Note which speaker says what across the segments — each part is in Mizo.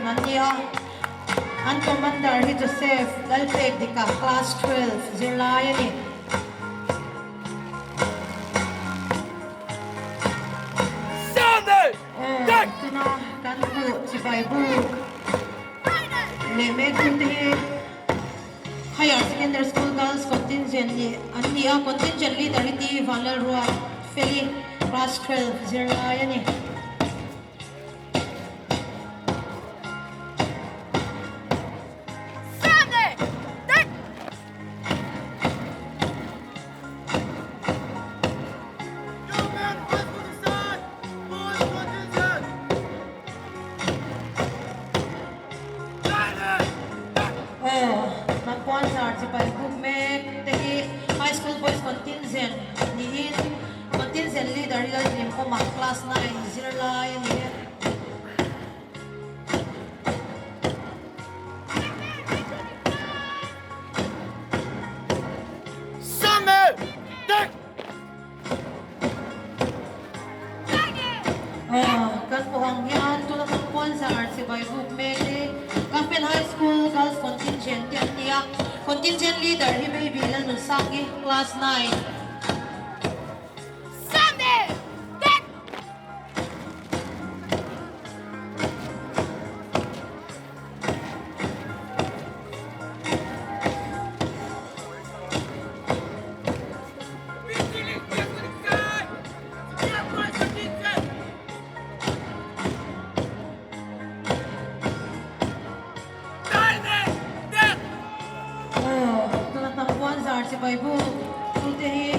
Speaker 1: an ni a, an commander hi Joseph Lalpekdika class 12 zirlai a ni. Aw, tuna kan hmuh chibai buk leh mektute hi Higher Secondary School Girls Contingent nih an ni a, Contingent Leader hi T Vanlalruat Feli, Class 12 zirlai a ni. Aw, Hnampuanzar chipai buk mek te hi High School Boys Contingent niin Contingent Leader hi Lalhlimawma Class 9 zirlai a ni e. Kan hmuh ang hian tuna kan puanzar chibai buk mek hi Government High School Girls Contingent te an ni a, Contingent Leader hi Baby Lalnunsangi Class 9. Aw, tuna hnam puanzar chibai buk tute hi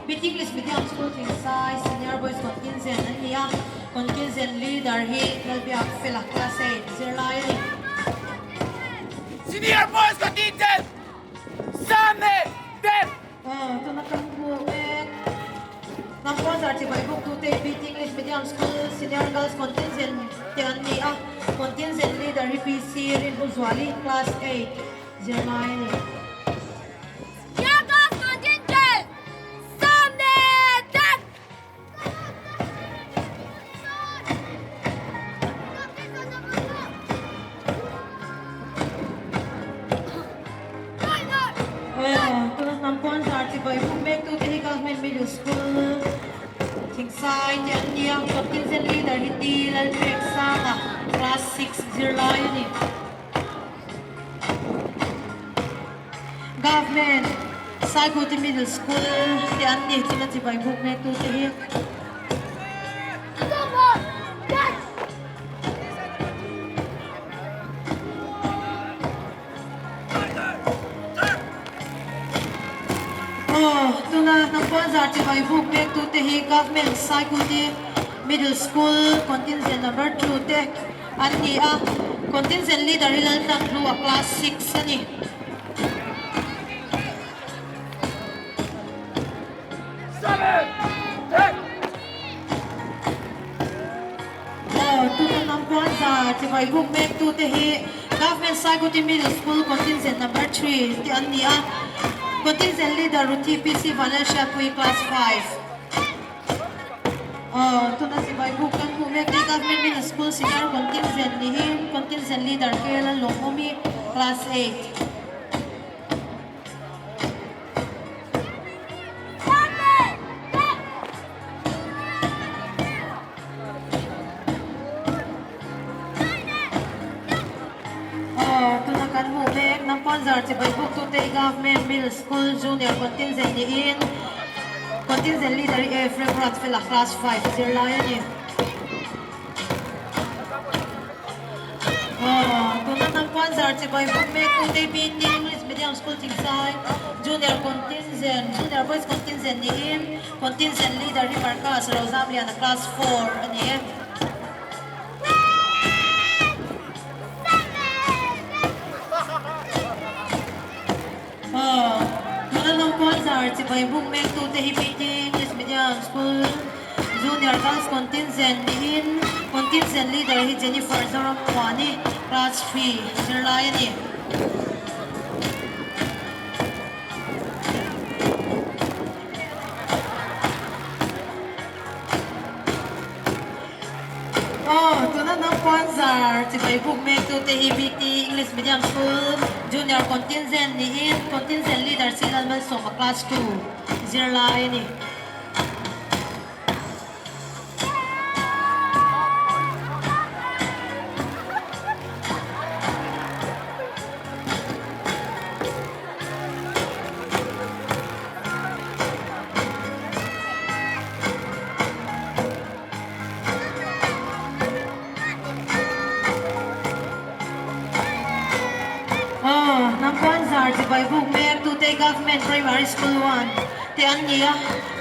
Speaker 1: Bit English Medium School Thingsai Senior Boys Contingent an ni a, Contingent Leader hi Lalbiak Fela Class 8 zirlai a ni.
Speaker 2: Senior Boys Contingent Same Dep!
Speaker 1: Aw, tuna kan hmu mek hnam puanzar chibai buk tute hi Bit English Medium School Senior Girls Contingent te an ni a, Contingent Leader hi PC Rinhluzuali Class 8 zirlai a ni. Tuna hnam puanzar chibai buk mek tute hi Government Middle School Thingsai te an ni a, Contingent Leader hi T Lalpeksanga Class 6 zirlai a ni. Government Saikuti Middle School te an ni tuna chibai buk mek tute hi. Aw, tuna hnam puanzar chibai buk mek tute hi Government Saikuti Middle School Contingent Number 2 te an ni a, Contingent Leader hi Laltlanhlua Class 6 a ni. Aw, tuna hnam puanzar chibai buk mek tute hi Government Saikuti Middle School Contingent Number 3 te an ni a, Contingent Leader Ruthi PC Vanlalhriatpuii Class 5. Aw, tuna chibai buk kan hmuh mek hi Government Middle School Senior Contingent niin Contingent Leader K Lalawmawmi Class 8. Aw, tuna kan hmuh mek Nampuanzar chibai buk tute hi Government Middle School Junior Contingent niin Contingent Leader hi Ephraim Ruatfela Class 5 zirlai a ni. Aw, tuna Nampuanzar chibai buk mek tute PT English Medium School Thingsai Junior Contingent Junior Boys Contingent niin Contingent Leader hi Marcus Rozamliana Class 4 a ni e. Aw, tuna Hnampuanzar chibai buk mek tute hi PT English Medium School Junior Girls Contingent niin Contingent Leader hi Jennifer Zorammuani Class 3 zirlai a ni. Aw, tuna hnam. puanzar chibai buk mektute hi BT English Medium School Junior Contingent niin Contingent Leader Sinal Malsawma Class 2 zirlai a ni. Aw, hnam puanzar chibai buk mek tute Government Primary School 1 te an ni a,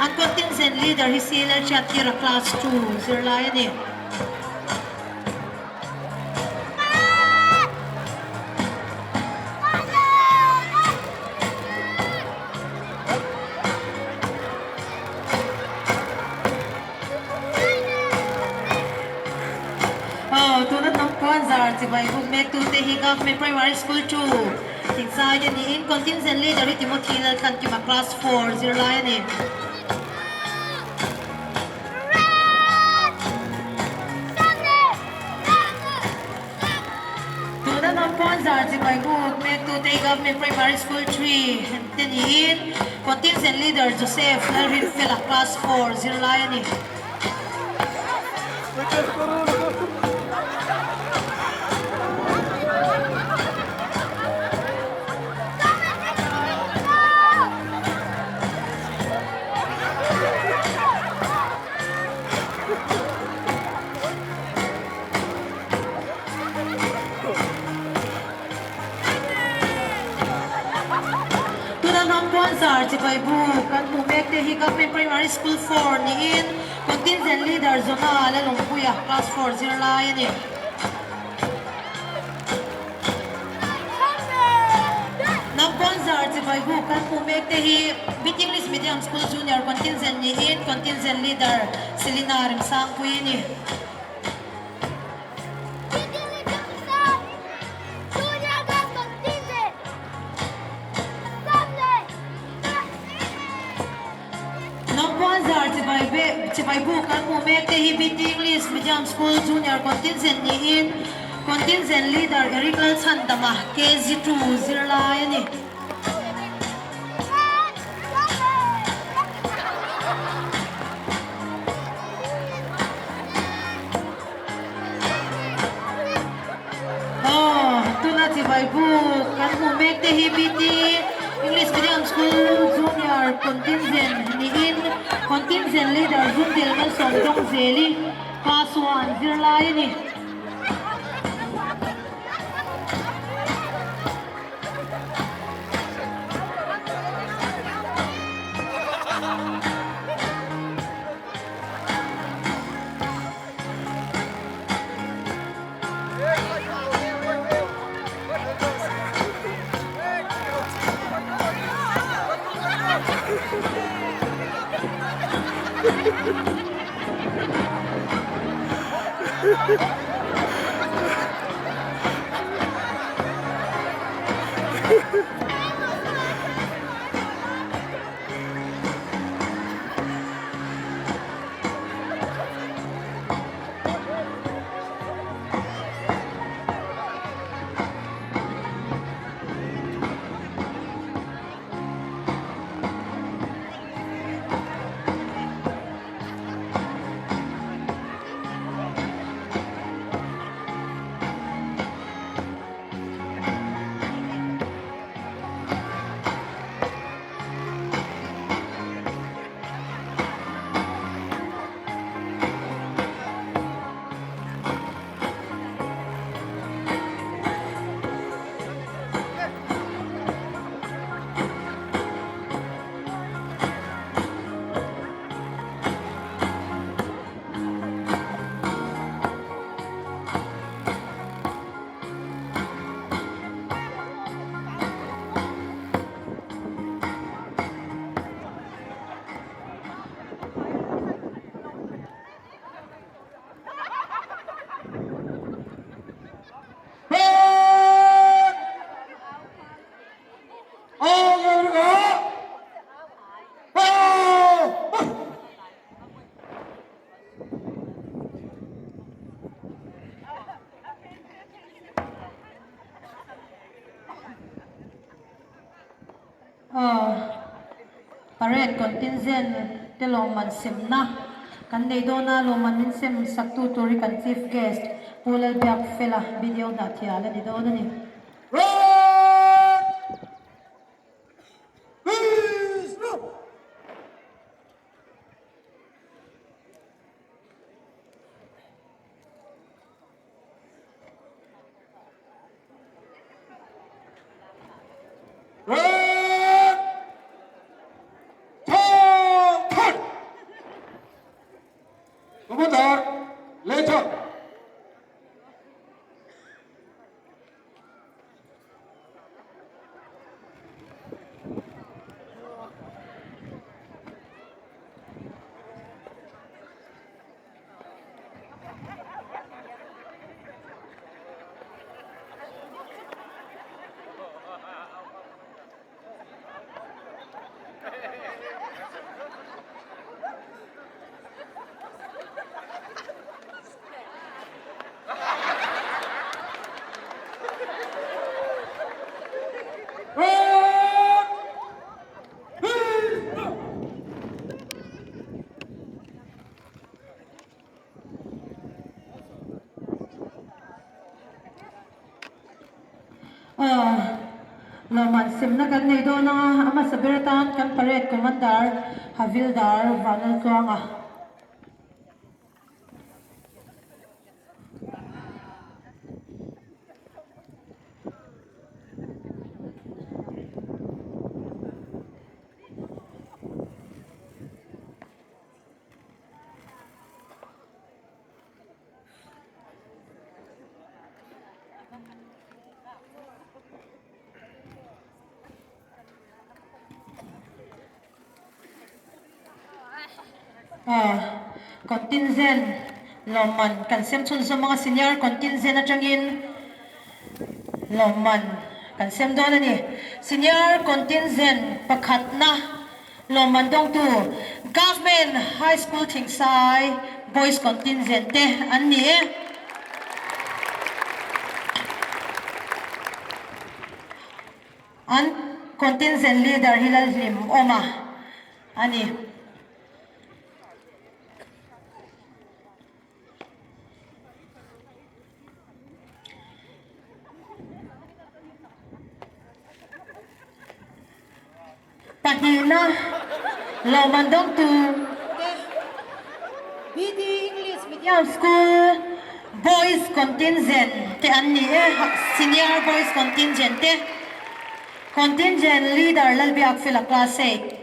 Speaker 1: an contingent leader hi CLL Hriattir a class 2 zirlai a ni. Aw, tuna hnam puanzar chibai buk mektute hi Government Primary School 2 Thingsai te niin Contingent Leader hi Timothy Lalthankima Class 4 zirlai a ni. Tuna hnam puanzar chibai buk mektute Government Primary School 3 te niin Contingent Leader Joseph Lalrinfela Class 4 zirlai a ni. Tuna hnam puanzar chibai buk kan hmuh mek te hi Government Primary School 4 niin Contingent Leader Zona Lalawmpuia Class 4 zirlai a ni. Hnam puanzar chibai buk kan hmuh mek te hi Bit English Medium School Junior Contingent niin Contingent Leader Selina Remsangpui a ni. Hnam puanzar chibai chibai buk kan hmuh mek te hi BT English Medium School Junior Contingent niin Contingent Leader Eric Lalchhandama KG 2 zirlai a ni. Aw, tuna chibai buk kan hmuh mek te hi BT English Medium School Junior Contingent niin Contingent Leader Zundel Malsawm Dawngzeli Class 1 zirlai a ni. Aw, parade contingent te lawmman semna kan nei dawn a, lawmman min sem saktu tur hi kan chief guest Pu Lalbiakfela video hnahthial a ni dawn a ni. Aw, lawmman semna kan nei dawn a, a hmasa ber atan kan parade commander Havildar Vanlaltluanga. Contingent lawmman kan sem chhunzawm anga senior contingent atangin lawmman kan sem dawn a ni. Senior contingent pakhatna Lawmman dawngtu Government High School Thingsai Boys Contingent te an ni e. An Contingent Leader hi Lalhlim Awma a ni. Pahnihna lawmman dawngtu te BD English Medium School Boys Contingent te an ni e, Senior Boys Contingent te Contingent Leader Lalbiakfela Class 8.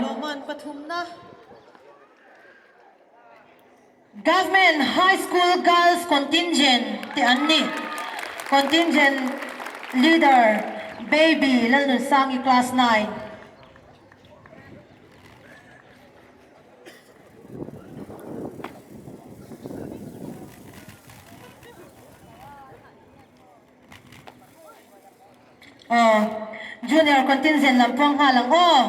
Speaker 1: Lawmman pathumna Government High School Girls Contingent te an ni. Contingent Leader Baby Lalnunsangi Class 9. Aw, Junior Contingent lam pawh nghal ang aw.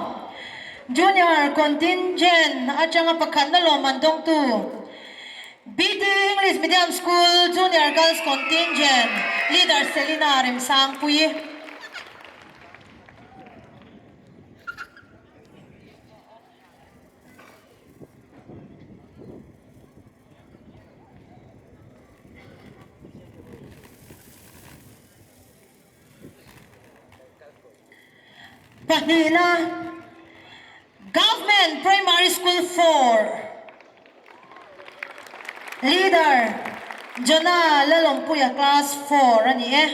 Speaker 1: Junior Contingent atanga pakhatna lawmman dawngtu BT English Medium School Junior Girls Contingent Leader Selina Remsangpuii. Pahnihna, Government Primary School 4 Leader Jonah Lalawmpuia Class 4 a ni e.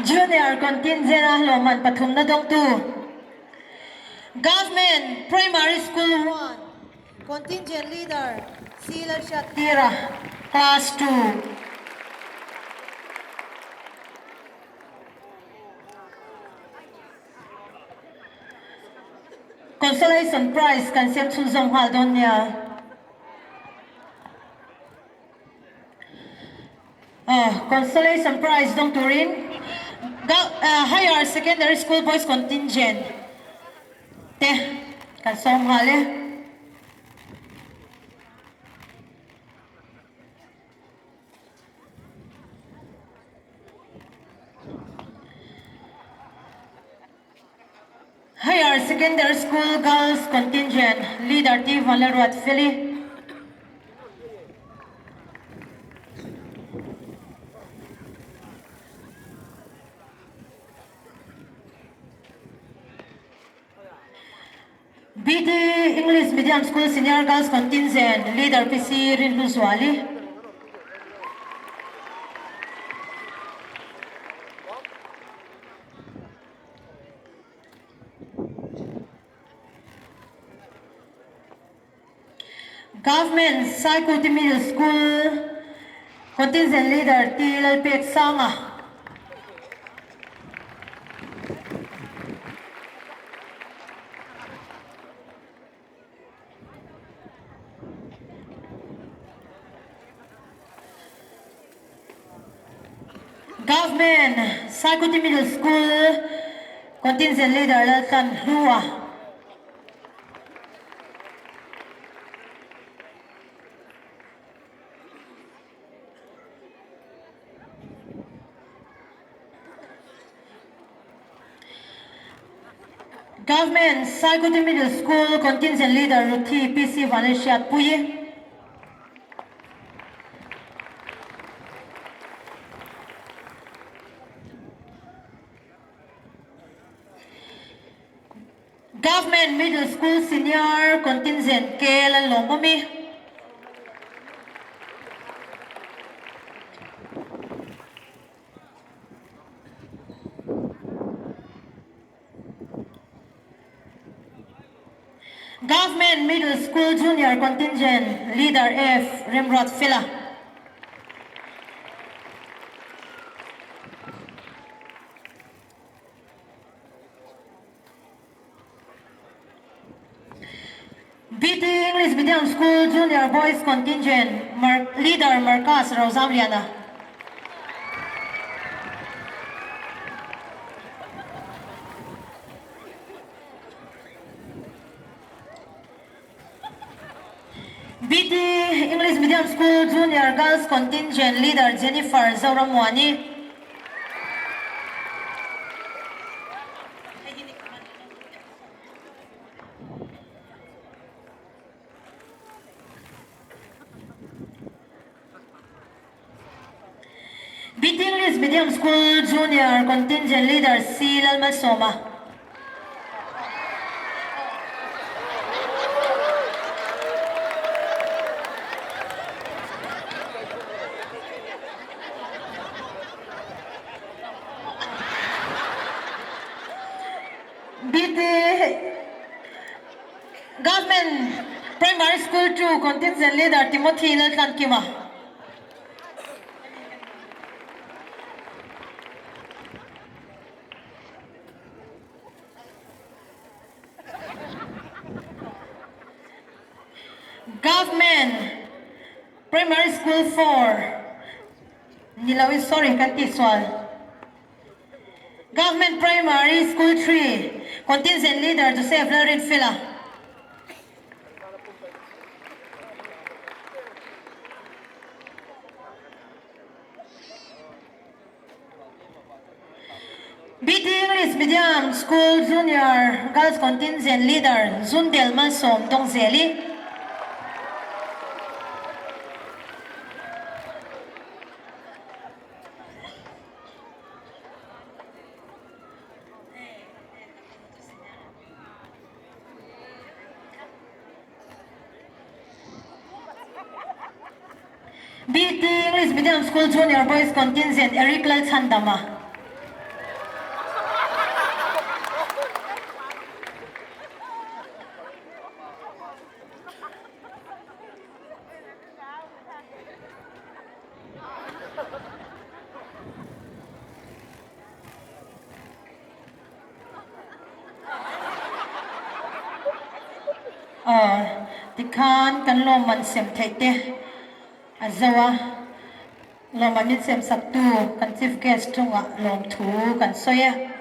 Speaker 1: Junior Contingent a hlawhman pathumna dawngtu Government Primary School 1 Contingent Leader C Lalhriattira Class 2. Consolation Prize kan siam chhunzawm nghal dawn nia. Consolation Prize dawng turin Higher Secondary School Boys Contingent te kan sawm nghal e. Higher Secondary School Girls Contingent Leader T Vanlalruatfeli. BD English Medium School Senior Girls Contingent Leader PC Rinhluzuali. Government Saikuti Middle School Contingent Leader T Lalpeksanga. Government Saikuti Middle School Contingent Leader Laltlan Hlua. Government Saikuti Middle School Contingent Leader Ruthi PC Vanlalhriatpuii. Government Middle School Senior Contingent K Lalawmawmi. Government Middle School Junior Contingent Leader F Remruatfela. BT English Medium School Junior Boys Contingent Leader Marcus Rozamliana. BT English Medium School Junior Girls Contingent Leader Jennifer Zorammuani. BT English Medium School Junior Contingent Leader C Lalmalsawma. BT Government Primary School 2 Contingent Leader Timothy Laltlankima. Government Primary School 4 Ni lo in sorry kan ti sual. Government Primary School 3 Contingent Leader Joseph Lalrinfela. BT English Medium School Junior Girls Contingent Leader Zundel Malsawm Dawngzeli. BT English Medium School Junior Boys Contingent Eric Lalchhandama. Aw, tikhan kan lawmman sem theih te a zo a, lawmman min sem sak tu kan Chief Guest chungah lawmthu kan sawi a.